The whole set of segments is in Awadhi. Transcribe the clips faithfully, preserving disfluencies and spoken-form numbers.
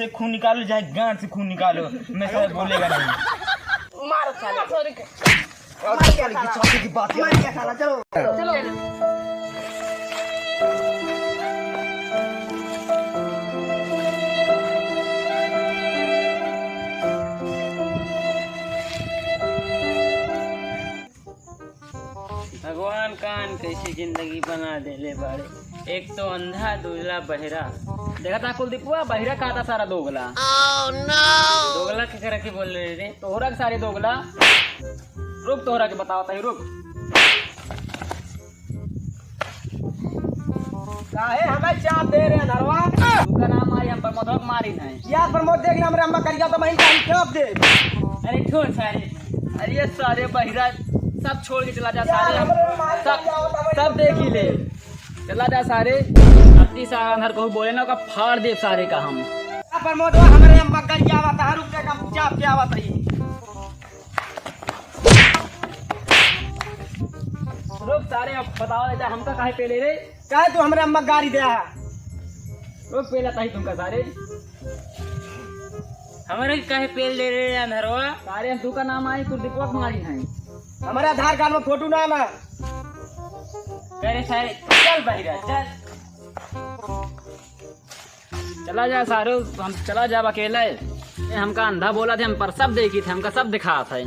खून निकालो, चाहे गांड से खून निकालो, मैं साला बोलेगा नहीं। मारो साला। सॉरी। और मार दिया साला। की बात मार दिया साला, चलो। चलो। भगवान कान कैसी जिंदगी बना देले बाड़े। एक तो अंधा, दूसरा बहिरा। देखा था कुलदीपुआ, बहिरा कहा था सारा दोगला। Oh, no! दोगला के करे के बोल रहे रे? तोहरा के सारे दोगला। रुक, तोहरा के बताओ ताई, रुक। काहे हमें चाप दे रहे अंधरवा? उनका नाम आई, हम प्रमोदवा के मारी नहीं। यार प्रमोद, देख ना, हमरे अम्मा करिया तो मैं कहीं चाप दे। अरे छोड़ सारे। अरे ये सारे बहिरा सब छोड़ के चला जा यार, सारे, हम हमरे मार सब, क्या होता भाई? सब देख ही ले। चला जा सारे। अति सारा अंधर कहूँ बोले ना, ओका फाड़ दे सारे का हम। आ प्रमोदवा, हमरे अम्मा करिया आवत है, रुक जा, हम चाप के आवत है। रुक सारे, अब बताओ बेटा, हमका काहे पेले रे? काहे तू हमरे अम्मा गारी दे? रुक, पेला ताही तुमका सारे। हमरे काहे पेल दे रे अंधरवा? सारे हम तुका नाम आई, तू दीपक मारी है। हमारे आधार कार्ड में फोटो ना ना। करे सारे, चल बहिरा, चल। चला जा सारे, हम चला जाब अकेले। ए, हमका अंधा बोला थे, हम पर सब देखी थे, हमका सब दिखा थे।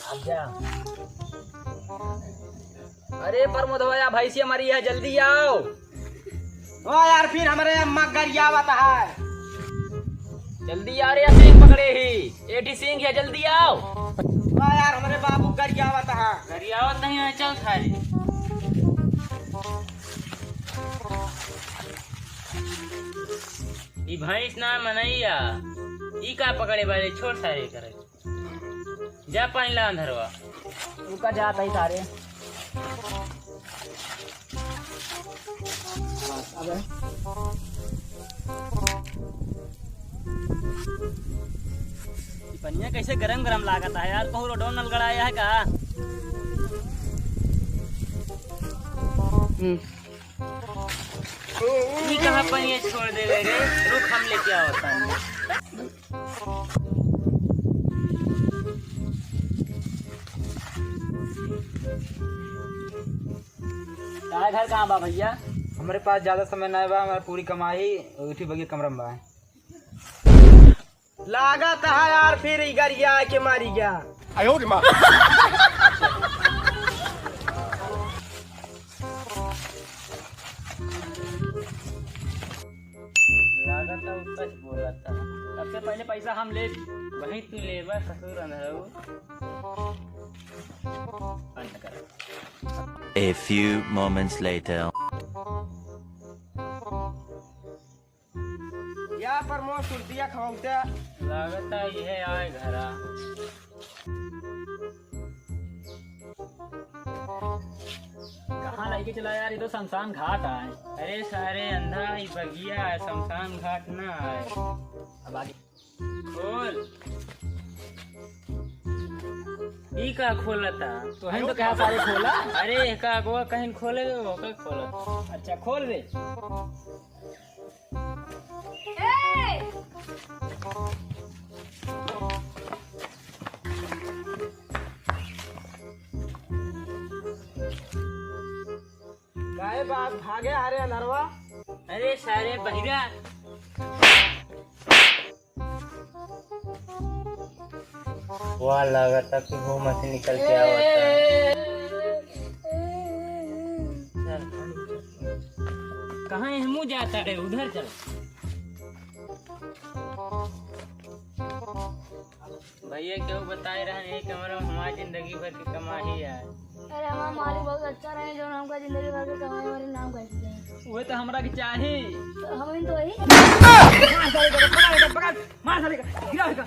अब जा। अरे प्रमोद भैया, भैंसिया मरी है, जल्दी आओ। ओ यार, फिर हमरे अम्मा गरियावत है। जल्दी आ रे, सिंह पकड़े ही। एटी सिंह या, जल्दी आओ। ओ यार, हमरे बाबू गरियावत है। गरियावत नहीं है, चल खाली। ई भैंस ना मनैया, ई का पकड़े बारे, छोड़ सारे करे। जा पानी ला अंधरवा। रुका जात है सारे। बस, अब ई पनिया कैसे गरम गरम लागत है यार, कहूँ रोडो नल गड़ाया है का? हम्म। ई कहाँ पनिया छोड़ दे रे? रुक, हम लेके आवत है। तारा घर कहाँ बा भैया? हमरे पास ज्यादा समय नाहीं बा, हमार पूरी कमाई उठी बगिया कमरा में बा। लागत है यार, फिर ई गरिया के मारी गया। आयो रे माँ। लागत है उ सच बोलत है। सबसे पहले पैसा हम ले, वही तू लेबा ससुर अंधरऊ। बंद कर। A few moments later. या प्रमोद सुरतिया खवौते। लागत है यह आए घरा। कहाँ लेके चला यार, ये तो शमशान घाट आए। अरे सारे अंधा, ई बगिया है, शमशान घाट ना आए। अब आगे। खोल। ई का खोलता? तोहन तो कहा सारे खोला। अरे का अगवा कहीं खोले, ओका खोलता। अच्छा खोल रे। ए! काहे बाप भागे हरे अनरवा? अरे सारे बहिरा। वाह, लागत है कि वो मत निकल के आवत है। चल, कहाँ है मुँह जाता रे, उधर चल। भैया, केहू बताए रहन, यही कमरा में हमारी जिंदगी भर की कमाई है। अरे, हमार मालिक बहुत अच्छा रहे, जो हमका जिंदगी भर की कमाई हमारे नाम कर दिए। वही तो हमरा के चाही। तो हम ही तो वही। मार साले का, पकड़, पकड़, मार साले का, गिरा का।